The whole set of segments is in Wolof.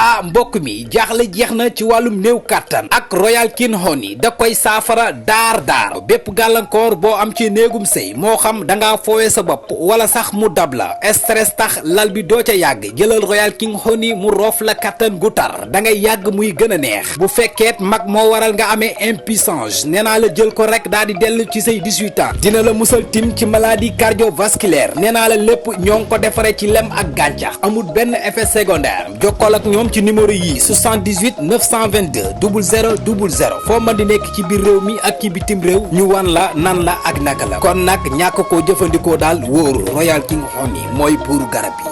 ah mbokk mi jaaxle jeex na ci wàllum néew kàttan ak Royal King Honey da koy saafara daar bépp gàllankoor boo am ci néegum sëy moo xam da ngaa foowee sa bopp wala sax mu dab la stress tax lal bi doo ca yàgg jëlal Royal King Honey mu roof la kàttan gu tar da ngay yàgg muy gën a neex bu fekkeet mag moo waral nga amee impuissance nee naa la jël ko rek daal di dellu ci say 18 ans dina la musal tim ci maladie cardiovasculaire nee naa la lépp ñoo ngi ko defaree ci lem ak gàncax amul benn effet secondaire jokkool ak ñoom ci numéro yii 78 922 00 00 foo mën di nekk ci biir réew mi ak ci bitim réew ñu wan la nan la ak naka la kon nag ñàkk koo jëfandikoo daal wóoru Royal King Honey mooy buuru garab yi.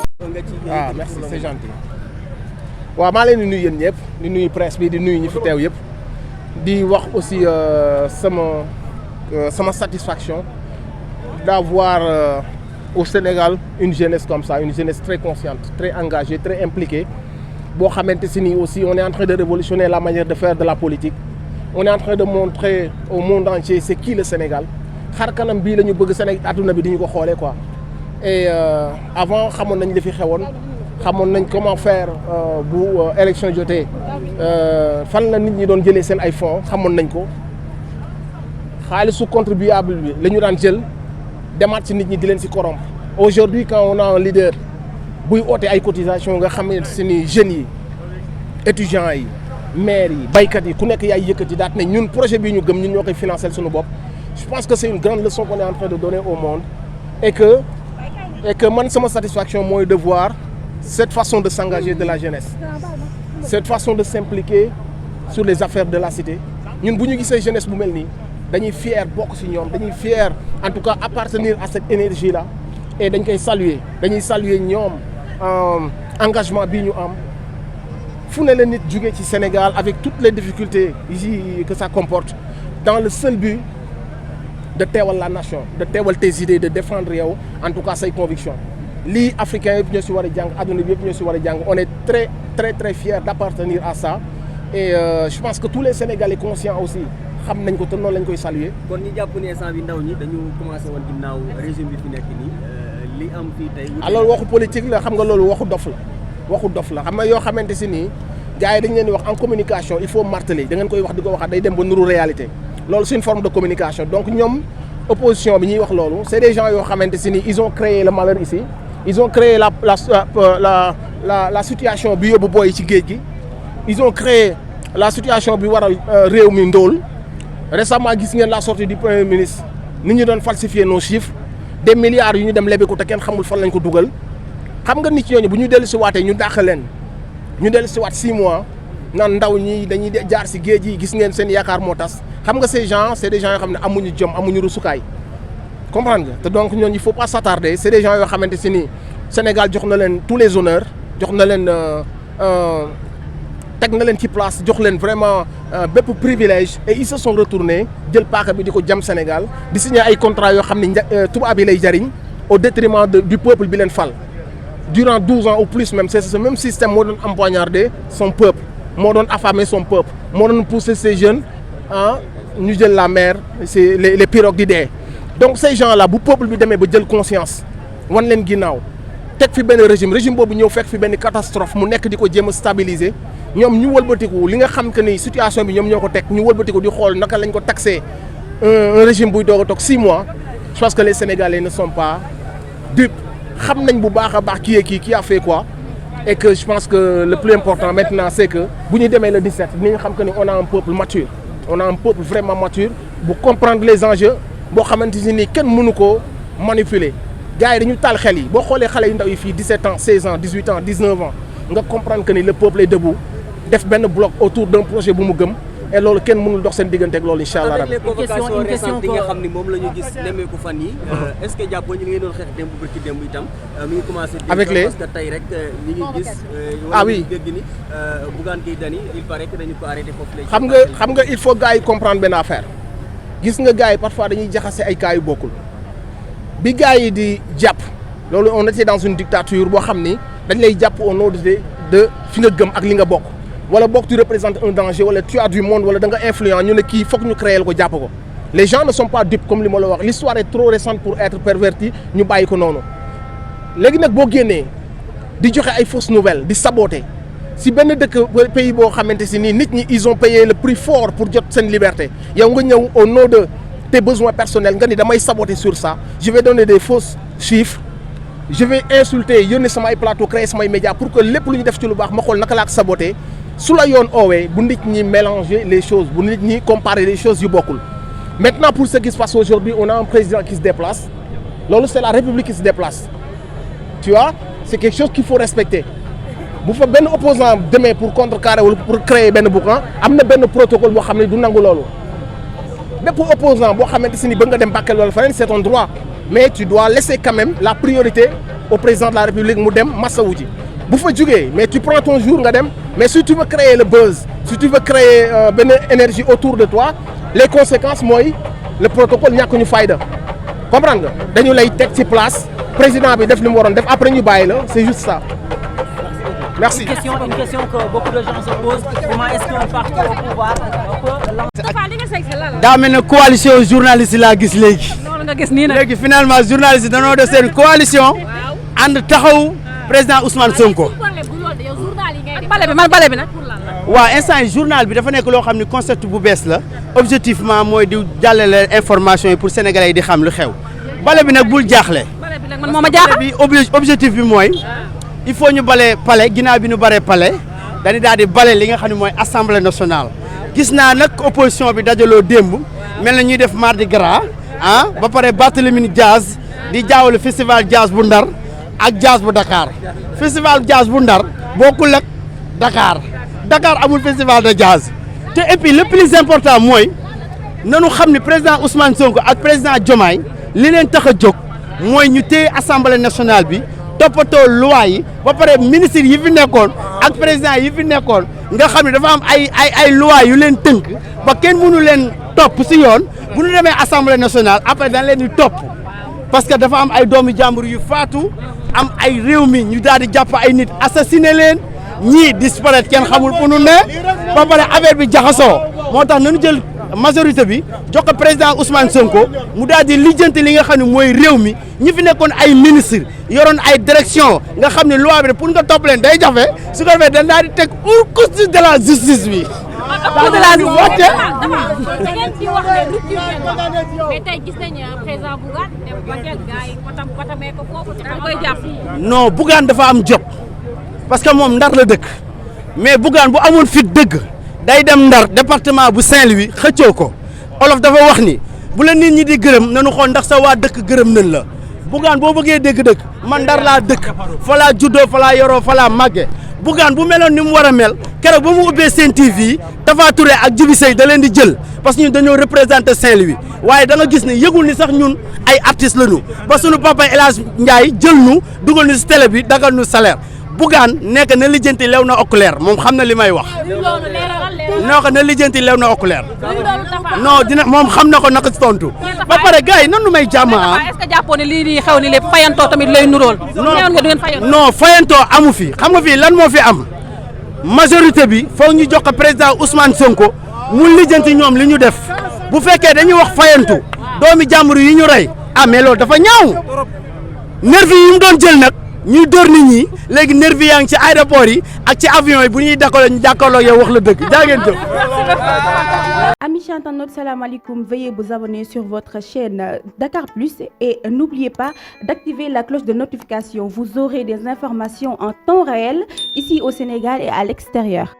ah merci c'est gentil. waaw maa leen di nuyu yéen ñëpp di nuyu presse bi di nuyu ñi fi teew yëpp di wax aussi sama satisfaction d'avoir au Sénégal une jeunesse comme ça, une jeunesse très consciente, très engagée, très impliquée. Bon, aussi, on est en train de révolutionner la manière de faire de la politique. On est en train de montrer au monde entier c'est qui le Sénégal. Et avant, on savait comment faire pour l'élection jotée. Fan la nit ñi doon jëlé sen ay fonds xamone nañ ko. Xaalisu contribuable bi lañu daan jël demaat ci nit ñi di leen ci corrompre. Aujourd'hui quand on a un leader buy oote ay cotisation nga xam ne ni jeunes yi étudiants yi maires yi baykat yi ku nekk yaay yëkkati daat ne ñun projet bii ñu gëm ñun ñoo koy financer suñu bopp. Je pense que c'est une grande leçon qu'on est en train de donner au monde et que man sama satisfaction mooy de voir cette façon de s'engager de la jeunesse, cette façon de s'impliquer sur les affaires de la cité. Ñun bu ñu gisee jeunesse bu mel nii dañuy fier bokk ci ñoom dañuy fier en tout cas appartenir à cette énergie là et dañ koy saluer ñoom engagement bii ñu am fu ne la nit jóge ci Sénégal avec toutes les difficultés ici que ça comporte dans le seul but de teewal la nation de teewal tes idées de défendre yow en tout cas say convictions lii africains yëpp ñoo ci war a jàng adduna bi yëpp ñoo ci war a jàng on est très très très fiers d'appartenir à ça et je pense que tous les Sénégalais conscients aussi xam nañ ko te noonu lañ koy saluer. kon ñu jàpp ne instant bi ndaw ñi dañu commencé woon ginnaaw régime bi fi nekk nii li am fii tey. alors waxu politique la xam nga loolu waxu dof la xam nga yoo xamante si nii gars yi dañ leen di wax en communication il faut marteler da ngeen koy wax di ko waxaat day dem ba nuru réalité loolu c'est une forme de communication donc ñoom opposition bi ñuy wax loolu c'est des gens yoo xamante si nii ils ont créé le malheur ici ils ont créé la situation bi yóbbu booy ci géej gi ils ont créé la situation bi waral réew mi ndóol. Récemment gis ngeen la sortie du premier ministre nit ñi doon falsifier nos chiffres des milliards yu ñu dem lebi ko te kenn xamul fan lañ ko dugal xam nga nit ñooñu bu ñu dellu si waatee ñu dàq leen ñu dellu si waat 6 mois naan ndaw ñi dañuy jaar si géej gi gis ngeen seen yaakaar moo tas xam nga ces gens c'est des gens yoo xam ne amuñu jom amuñu rusukaay comprendre nga te donc ñooñu il faut pas s'attarder c'est des gens yoo xamante si ni Sénégal jox na leen tous les honneurs jox na leen teg na leen ci place jox leen vraiment bépp privilège et ils se sont retournés jël paaka bi di ko jam Sénégal di signer ay contrats yoo xam ne tubaab yi lay jariñ au détriment du peuple bi leen fal durant 12 ans ou plus même c'est ce même système moo doon empoignarder son peuple moo doon affamer son peuple moo doon pousser ces jeunes ñu jël la mer c'est les pirogues di dee donc ces gens là bu peuple bi demee ba jël conscience wan leen ginnaaw teg fi benn régime boobu ñëw fekk fi benn catastrophe mu nekk di ko jéem a stabiliser ñoom ñu wëlbatiku li nga xam que ni situation bi ñoom ñoo ko teg ñu wëlbatiku di xool naka lañ ko taxé un régime buy doog a toog 6 mois je pense que les Sénégalais ne sont pas dupes xam nañ bu baax a baax qui a fait quoi et que je pense que le plus important maintenant c'est que bu ñu demee le 17 ni nga xam que ni on a un peuple mature on a un peuple vraiment mature bu comprendre les enjeux boo xamante ni kenn mënu ko manipuler gars yi dañu taal xel yi boo xoolee xale yu ndaw yi fii 17 ans 16 ans 18 ans 19 ans nga comprendre que ni le peuple est debout def benn bloc autour d'un projet bu mu gëm et loolu kenn mënul dox seen diggante ak loolu incha allah. avec les convocations récentes yi nga xam ni moom la ñu gis nemmeeku fan yi est-ce que jàppoo ñu ngi doon xeex démb ba ci démb itam mi ngi commencé. avec les parce que tey rek ñi ngi gis. ah oui dégg ni Bougane Gueye Dany il paraît que dañu ko arrêté foofu lay. xam nga il faut gars yi comprendre benn affaire gis nga gars yi parfois dañuy jaxase ay cas yu bokkul bi gars yi di jàpp loolu on était dans une dictature boo xam ni dañ lay jàpp au nom de fi nga gëm ak li nga bokk. wala boog tu représentes un danger wala tu as du monde wala da nga influent ñu ne kii foog ñu créer ko jàpp ko les gens ne sont pas dupes comme li ma la wax l'histoire est trop récente pour être pervertie ñu bàyyi ko noonu léegi nag boo génnee di joxe ay fausses nouvelles di saboter si benn dëkk pays boo xamante si nii nit ñi ils ont payé le prix fort pour jot seen liberté yow nga ñëw au nom de tes besoins personnels nga ni damay saboter sur ça je vais donner des fausses chiffres je vais insulter yónni samay plateau créer samay médias pour que lépp lu ñu def ci lu baax ma xool naka laa ko saboter su la yoon oowee bu nit ñi mélanger les choses bu nit ñi comparer les choses yu bokkul maintenant pour ce qui se passe aujourd'hui on a un président qui se déplace loolu c'est la République qui se déplace tu vois c'est quelque chose qu'il faut respecter bu fa benn opposant demee pour contrecarrer wala pour créer benn boucan am na benn protocole boo xam ne du nangu loolu bépp opposant boo xamante si ni ba nga dem Bakel wala feneen c'est ton droit mais tu dois laisser quand même la priorité au président de la République mu dem masawu ji bu fa jugee mais tu prends ton jour nga dem mais si tu veux créer le buzz si tu veux créer benn énergie autour de toi les conséquences mooy le protocole ñàkk ñu fayda comprendre nga dañu lay teg ci place président bi def li mu waroon def après ñu bàyyi la c'est juste ça. Merci. Une question que beaucoup de gens se posent. Comment est-ce qu'un parti au pouvoir peut lancer... daa mel ne coalition journaliste yi laa gis léegi. loolu nga gis nii nag. léegi finalement journaliste yi dañoo def seen coalition. ànd taxaw président Ousmane Sonko. bale bi nag. waaw instant yi journal bi dafa nekk loo xam ne concept bu bees la. objectivement mooy di jàllale information yi pour sénégalais yi di xam lu xew. bale bi nag bul jaaxle. bale bi nag man moo ma jaaxal. objectif bi mooy. il faut ñu bale palais ginnaaw bi ñu baree palais dañu daal di bale li nga xam ne mooy assemblée nationale gis naa nag opposition bi dajaloo démb mel na ñuy def mardi gras ba pare Barthélémy Dias di jaawale festival jazz bu Ndar ak jazz bu Dakar festival jazz bu Ndar bokkul ak Dakar amul festival de jazz te et puis le plus important mooy nanu xam ne président Ousmane Sonko ak président Diomaye li leen tax a jóg mooy ñu téye assemblée nationale bi toppatoo loi yi ba pare ministre yi fi nekkoon ak président yi fi nekkoon nga xam ne dafa am ay loi yu leen tënk ba kenn mënu leen topp si yoon bu ñu demee assemblée nationale après dañ leen di topp parce que dafa am ay doomu jàmbur yu faatu am ay réew mi ñu daal di jàpp ay nit assassiné leen ñii disparaître kenn xamul fu nu ne ba pare affaire bi jaxasoo moo tax nañu jël majorité bi jox ko président Ousmane Sonko mu daal di lijjanti li nga xam ne mooy réew mi ñi fi nekkoon ay ministre yoroon ay direction nga xam ne loi bi pour nga topp leen day jafe su ko defee dañ daal di teg au cours de la justice bi. cours de la justice da ngeen di wax ne rupture mais tey gis nañu président Bougane dem Bakel gars yi patamee ko foofu da koy jàpp. non Bougane dafa am jot parce que moom Ndar la dëkk mais Bougane bu amoon fit dëgg. day dem Ndar département bu Saint-Louis xëccoo ko olof dafa wax ni bu la nit ñi di gërëm nanu xool ndax sa waa dëkk gërëm nañ la Bougane boo bëggee dégg-dëgg man Ndar laa dëkk fa laa juddoo fa laa yoroo fa laa màggee Bougane bu meloon ni mu war a mel keroog ba mu ubbee Sen TV Tafa Touré ak Djibi Seye da leen di jël parce que ñun dañoo représenté Saint-Louis waaye da nga gis ne yëgul ni sax ñun ay artistes lañu ba sunu papa El Hadj Ndiaye jël nu dugal nu si télé bi dagal nu salaire. Bougane nekk na lijjanti lew na oculaire moom xam na li may wax noo ko na lijjanti lew na oculaire non dina moom xam na ko naka si tontu ba pare gars yi nan nu may jàmm est-ce que jàppoo ne lii di xew ni lépp fayantoo tamit lay nuróol non fayantoo amu fi xam nga fii lan moo fi am majorité bi foog ñu jox ko président Ousmane Sonko mu lijjanti ñoom li ñu def bu fekkee dañuy wax fayantu doomi jàmbur yi ñu rey mais loolu dafa ñaaw nervi yi mu doon jël nag ñuy dóor nit ñi léegi nervi yaa ngi ci aéroport yi ak ci avion yi bu ñuy jàkkaarloo yow wax la dëgg jaa ngeen jëf. Amis internautes, salam alaikum. Veuillez vous abonner sur votre chaîne Dakar Plus et n'oubliez pas d'activer la cloche de notification. Vous aurez des informations en temps réel ici au Sénégal et à l'extérieur.